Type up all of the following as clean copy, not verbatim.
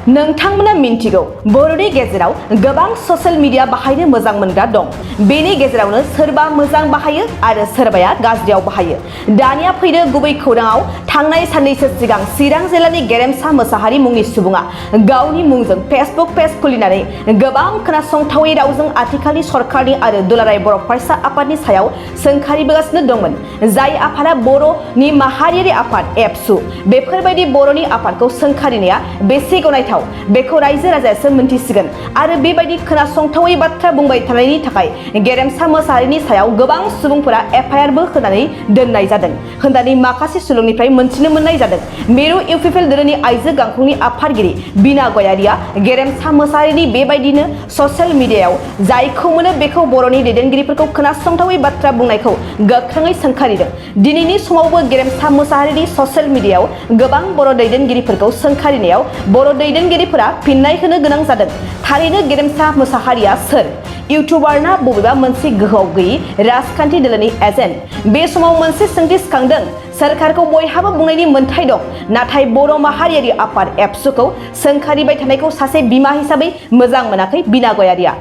नोंथांमोना मिन्थिगौ बर'नि गेजेराव गोबां ससियेल मिडिया बाहायनो मोजां मोनग्रा दं। बेनि गेजेरावनो सोरबा मोजां बाहायो आरो सोरबाया गाज्रियाव बाहायो। दानिया फैदो गुबै खौराङाव। थांनाय साननैसो सिगां चिरां जिल्लानि गेरेमसा मुसाहारी मुंनि सुबुङा गावनि मुंजों फेसबुक पेज खुलिनानै गोबां खोनासंथावै रावजों आथिखालनि सरकारनि आरो दुलाराय बर' फरायसा आफादनि सायाव सोंखारिबोगासिनो दंमोन। जाय आफादा बर'नि माहारियारि आफाद एबसु। बेफोरबायदि बर'नि आफादखौ सोंखारिनाया बेसे गनायथाव बेखौ रायजो राजायासो मोनथिसिगोन। आरो बेबायदि खोनासंथावै बाथ्रा बुंबाय थानायनि थाखाय गेरेमसा मुसाहारीनि सायाव गोबां सुबुंफोरा एफआइआरबो होनानै दोननाय जादों होननानै माखासे सुलुंनिफ्राय मोनथिनो मोननाय जादों। मिरु UPPL दोलोनि आइजो गांखंनि आफादगिरि बिना गयारिया गेरेमसा मुसाहारीनि बेबायदिनो ससियेल मिडियायाव जायखौ मोनो बेखौ बर'नि दैदेनगिरिफोरखौ खोनासंथावै बाथ्रा बुंनायखौ गोख्रोङै सोंखारिदों। दिनैनि समावबो गेरेमसा मुसाहारीनि ससियेल मिडियायाव गोबां बर' दैदेनगिरिफोरखौ सोंखारिनायाव बर' दैदेनगिरिफोरा फिननाय होनो गोनां जादों। थारैनो गेरेमसा मुसाहारीया सोर? इउटुबार ना बबेबा मोनसे गोहोआव गैयै राजखान्थि दोलोनि एजेन्ट? बे समाव मोनसे सोंथि सिखांदों। सोरखारखौ बयहाबो बुंनायनि मोन्थाय दं, नाथाय बर' माहारियारि आफाद एबसुखौ सोंखारिबाय थानायखौ सासे बिमा हिसाबै मोजां मोनाखै बिना गयारिया।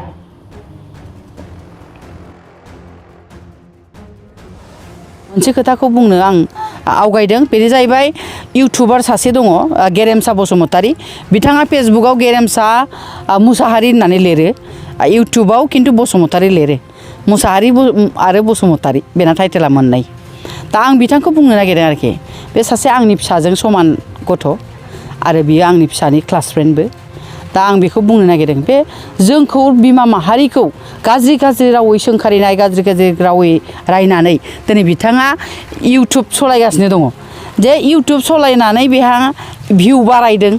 मोनसे खोथाखौ बुंनो आं आवगायदों। बेनो जाहैबाय इउटुबार सासे दङ गेरेमसा बसुमतारी। बिथाङा फेसबुकाव गेरेमसा मुसाहारी होननानै लिरो, इउटुबाव खिन्थु बसुमतारी लिरो। मुसाहारी आरो बसुमतारी बेना टाइटेला मोननै। दा आं बिथांखौ बुंनो नागिरदों आरोखि, बे सासे आंनि फिसाजों समान गथ' आरो बियो आंनि फिसानि क्लास फ्रेन्डबो। दा आं बेखौ बुंनो नागिरदों, बे जोंखौ बिमा माहारिखौ गाज्रि गाज्रि रावै सोंखारिनाय, गाज्रि गाज्रि रावै रायनानै दिनै बिथाङा इउटुब सालायगासिनो दङ। जे इउटुब सालायनानै बेहा भिउ बारायदों,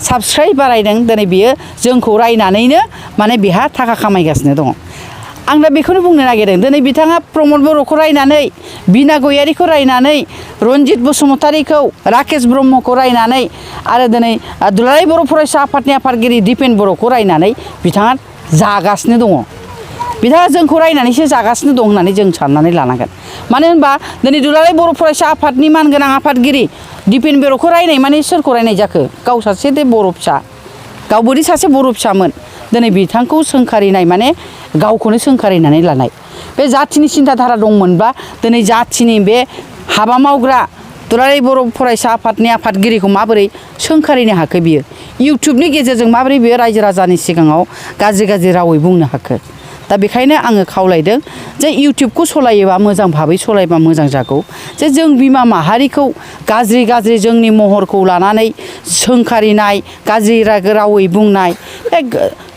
साबस्क्राइब बारायदों। दिनै बियो जोंखौ रायनानैनो माने बेहा थाखा खामायगासिनो दङ। आं दा बेखौनो बुंनो नागिरदों, दिनै बिथाङा प्रमद बर'खौ रायनानै, बिना गयारिखौ रायनानै, रन्जित बसुमतारीखौ, राकेश ब्रह्मखौ रायनानै आरो दिनै दुलाराय बर' फरायसा आफादनि आफादगिरि दिपेन बर'खौ रायनानै बिथाङा जागासिनो दङ। बिथाङा जोंखौ रायनानैसो जागासिनो दं होननानै जों साननानै लानांगोन। मानो होनबा दिनै दुलाराय बर' फरायसा आफादनि मानगोनां आफादगिरि दिपेन बर'खौ रायनाय माने सोरखौ रायनाय जाखो? गाव सासे दे बर' फिसा, गावबोदि सासे बर' फिसामोन। दिनै बिथांखौ सोंखारिनाय माने गावखौनो सोंखारिनानै लानाय। बे जाथिनि सिन्थाधारा दंमोनबा दिनै जाथिनि बे हाबा मावग्रा दुलाराय बर' फरायसा आफादनि आफादगिरिखौ माबोरै सोंखारिनो हाखो? बियो इउटुबनि गेजेरजों माबोरै बियो रायजो राजानि सिगाङाव गाज्रि गाज्रि रावै बुंनो हाखो? दा बेखायनो आङो खावलायदों जे इउटुबखौ सलायोबा मोजां भाबै सलायबा मोजां जागौ। जे जों बिमा माहारिखौ गाज्रि गाज्रि जोंनि महरखौ लानानै सोंखारिनाय, गाज्रि रावै बुंनाय,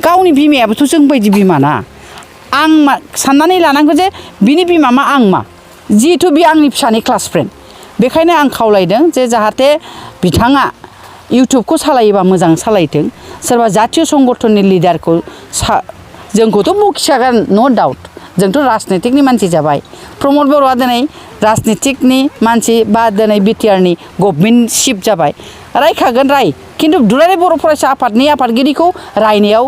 गावनि बिमायाबोथ' जोंबायदि बिमा ना। आं साननानै लानांगौ जे बिनि बिमा मा आं मा, जिहेथु बे आंनि फिसानि क्लास फ्रेन्ड। बेखायनो आं खावलायदों जे जाहाथे बिथाङा इउटुबखौ सालायोबा मोजां सालायथों। सोरबा जातीय संगठननि लिडारखौ जोंखौथ' बखिजागोन न' डाउट, जोंथ' राजनितिकनि मानसि जाबाय। प्रमद बर'आ दिनै राजनितिकनि मानसि बा दिनै बिटिआरनि गभर्नमेन्ट चिफ जाबाय, रायखागोन राय। खिन्थु दुलाराय बर' फरायसा आफादनि आफादगिरिखौ रायनायाव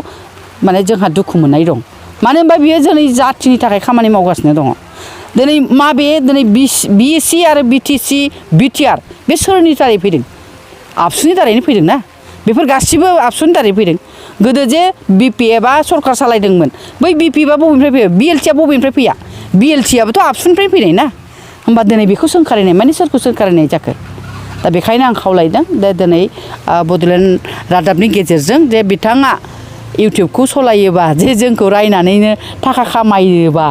माने जोंहा दुखु मोननाय दं। मानो होनबा बियो जोंनि जाथिनि थाखाय खामानि मावगासिनो दङ। दिनै माबे दिनै बिएसि आरो बिटिसि बिटिआर बे सोरनि दारै फैदों? आबसुनि दारैनो फैदों ना। बेफोर गासिबो आबसुनि दारै फैदों। गोदो जे बिपिएफआ सरकार सालायदोंमोन, बै बिपिएफआ बबेनिफ्राय फैयो? बिएलटिआ बबेनिफ्राय फैया? बिएलटिआबोथ' आबसुनिफ्राय फैनाय ना। होमबा दिनै बेखौ सोंखारिनाय माने सोरखौ सोंखारिनाय जाखो? दा बेखायनो आं खावलायदों जे दिनै बड'लेण्ड रादाबनि गेजेरजों जे बिथाङा इउटुबखौ सलायोबा, जे जोंखौ रायनानैनो थाखा खामायोबा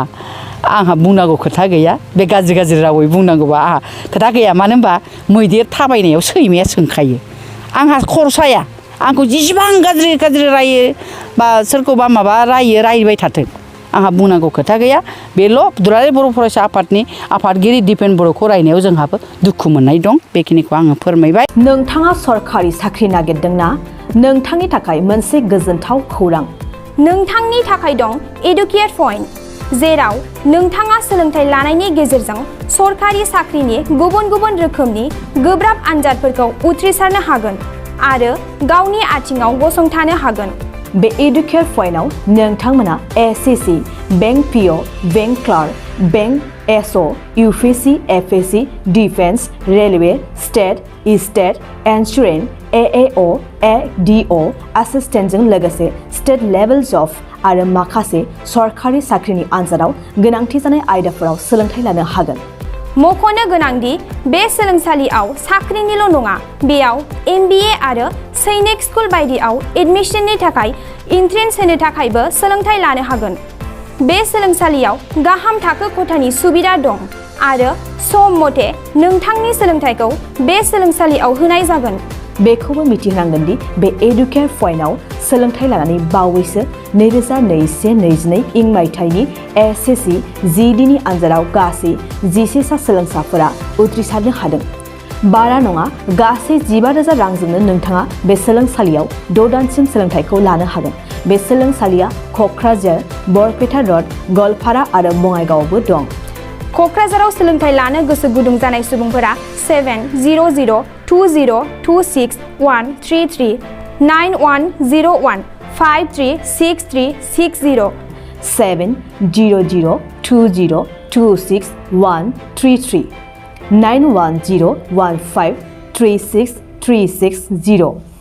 आंहा बुंनांगौ खोथा गैया। बे गाज्रि गाज्रि रावै बुंनांगौबा आंहा खोथा गैया। मानो होनबा मैदेर थाबायनायाव सैमाया सोंखायो। आंहा खरसाया, आंखौ जेसेबां गाज्रि गाज्रि रायो बा सोरखौबा माबा रायबाय थाथों, आंहा बुंनांगौ खोथा गैया। बेल' दुलाराय बर' फरायसा आफादनि आफादगिरि दिपेन बर'खौ रायनायाव जोंहाबो दुखु मोननाय दं। बेखिनिखौ आङो फोरमायबाय। नोंथाङा सरखारि साख्रि नागिरदोंना? नोंथांनि थाखाय मोनसे गोजोनथाव खौरां। नोंथांनि थाखाय दं एडुकेट पइन्ट, जेराव नोंथाङा सोलोंथाइ लानायनि गेजेरजों सरखारि साख्रिनि गुबुन गुबुन रोखोमनि गोब्राब आनजादफोरखौ उथ्रिसारनो हागोन आरो गावनि आथिङाव गसंथानो हागोन। बे एडुकेट पइन्टआव नोंथांमोना SSC, bank PO, bank clerk, bank SO, UPSC, FSC, defence, railway, state, insurance, AAO, ADO एसिस्टेन्टजों लोगोसे स्टेट लेभेल जब आरो माखासे सरकारि साख्रिनि आनजादाव गोनांथि जानाय आयदाफोराव सोलोंथाइ लानो हागोन। मख'नो गोनांदि बे सोलोंसालियाव साख्रिनिल' नङा, बेयाव MBA आरो सैनिक स्कुल बायदियाव एडमिशननि थाखाय एन्ट्रेन्स होनो थाखायबो सोलोंथाइ लानो हागोन। बे सोलोंसालियाव गाहाम थाखो खथानि सुबिदा दं आरो सम मथे नोंथांनि सोलोंथाइखौ बे सोलोंसालियाव होनाय जागोन। बेखौबो मिथिहोनांगोन दि बे एडुकेट पइन्टआव सोलोंथाइ लानानै बावैसो 2021-22 इं मायथाइनि SSC GDनि आनजादाव गासै 11 सा सोलोंसाफोरा उथ्रिसारनो हादों। बारा नङा, गासै 15,000 रांजोंनो नोंथाङा बे सोलोंसालियाव 6 दानसिम सोलोंथाइखौ लानो हागोन। बे सोलोंसालिया क'क्राझार, बरपेटा र'ड, गवालपारा आरो बङाइगावआवबो दं। क'क्राझाराव सोलोंथाइ लानो गोसो गुदुं जानाय सुबुंफोरा 70020261333 9101536360 70020261333 9101536360